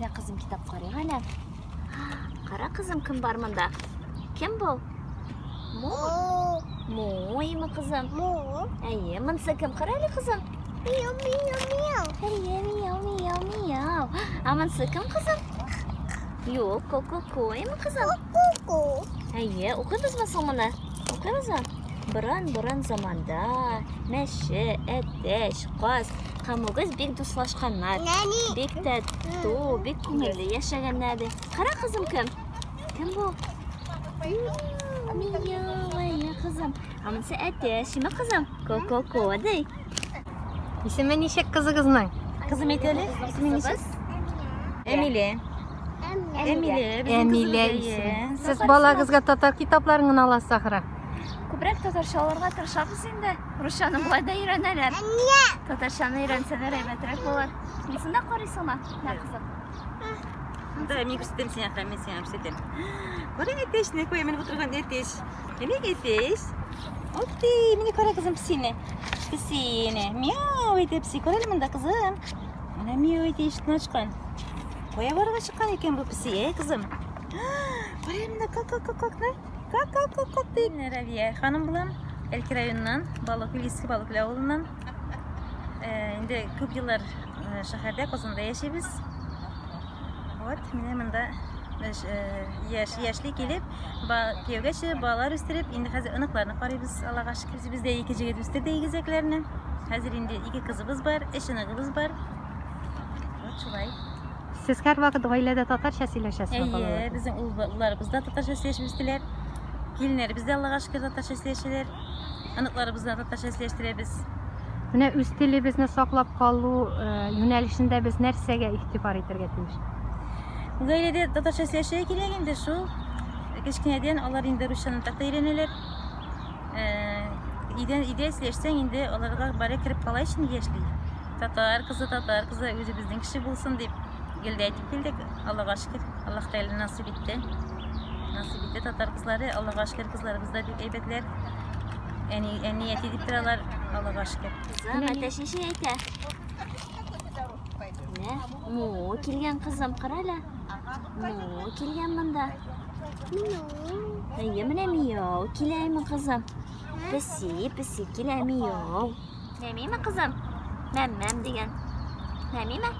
Әйдә, кызым, китап карыйк әле. Кара, кызым, кем бар монда? Кем бу? Му. Муймы, кызым? Му. Әйе, монысы кем? Кара әле, кызым. Мияу, мияу, мияу. Әйе, мияу, мияу, мияу. Ә монысы кем, кызым? Юк, ко-ко-коймы, кызым? Ку-ку. Әйе, укыйбызмы соң моны? Укыйбызмы? Борын-борын заманда мәче, әтәч, каз һәм үгез бик дуслашканнар. Нәни. Бик тату, бик күңелле яшәгәннәр ди. Кара, кызым, кем? Кем бу? Мияу, әйе, кызым. Ә монысы әтәч, ме, кызым? Ко-ко-ко ди. Исеме ничек кызыгызның? Кызым әйт әле, исеме ничек? Әмилә. Әмилә, безнең Әмилә кызыбыз, исеме. әйе. Сез балагызга татар китапларын гына аласыз ахры. Күбрәк татарча алырга тырышабыз инде. Русчаны болай да өйрәнәләр. Татарчаны өйрәнсәләр әйбәтрәк булыр. Монысын да карыйсыңмы? Мә, кызым. Да, мин күрсәтәм сиңа, мин сиңа күрсәтәм. Кара әтәчне, куя менеп утырган әтәч. Әнә әтәч. Ух ты, менә кара кызым песине. Песине. Мяу итә песи. Кара әле монда кызым. Менә мяу итә ишекне ачкан. Кая барырга чыккан икән бу песи, ә, кызым? Кара әле монда как как как как на? Как как как как ди. Мин Равия ханым булам. Әлки районыннан, Балыкүл, Иске Балыкүл авылыннан. Инде күп еллар шәһәрдә, Казанда яшибез. Вот, менә монда яшь, яшьли килеп, кияүгә чыгып, балалар үстереп, инде хәзер оныкларны карыйбыз, Аллага шөкер. Үзебез дә ике җегет үстердек игезәкләрне. Хәзер инде ике кызыбыз бар, өч оныгыбыз бар. Вот шулай. Сез һәрвакыт гаиләдә татарча сөйләшәсезме Әйе, балалар? безнең улларыбыз да татарча сөйләшеп үстеләр. Киленнәребез дә Аллага шөкер татарча сөйләшәләр. Оныкларыбызны да татарча сөйләштерәбез. Менә үз телебезне саклап калу э, юнәлешендә без нәрсәгә игътибар итәргә тиеш? Гаиләдә татарча сөйләшергә кирәк инде шул. Кечкенәдән алар инде русчаны так та өйрәнәләр. Э, Өйдән өйдә сөйләшсәң инде аларга бары кереп кала өчен яшьли. Татар кызы, татар кызы үзебезнең кеше булсын дип гел дә әйтеп килдек. Аллага шөкер, Аллаһ Тәгалә насыйп итте. Насыйп итте татар кызлары, Аллага шөкер, кызларыбыз да бик әйбәтләр. Әни, әни, әти дип торалар, Аллага шөкер. Кызым, әтәч ничек әйтә? Менә, му килгән кызым, кара әле. Му килгән монда. Әйе, менә мияу киләме, кызым? Песи, песи килә, мияу. Мәмиме, кызым? Мәм, мәм дигән. Мәмиме?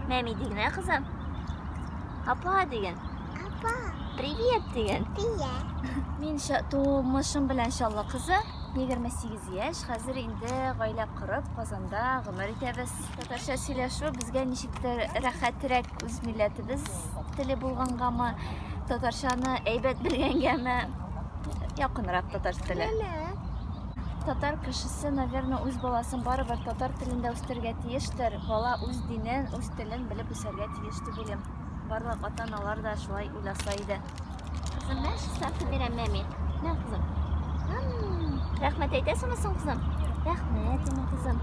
Мәми диген, ә, кызым? Апа диген. Апа. Привет диген. Привет. Мин тумышым белән Чаллы кызы, 28 яшь, хәзер инде гаилә корып, Казанда гомер итәбез. Татарча сөйләшү безгә ничектер рәхәтрәк, үз милләтебез теле булгангамы, татарчаны әйбәт белгәнгәме, якынрак татар теле. Татар кешесе, наверное, үз баласын барыбер татар телендә үстерергә тиештер. Бала үз динен, үз телен белеп үсәргә тиеш дип уйлыйм. Барлык ата-аналар да шулай уйласа иде. Кызым, мә, сатып бирәм, мәми. Мә, кызым. Рәхмәт әйтәсеңме соң, кызым? Рәхмәт, инде, кызым.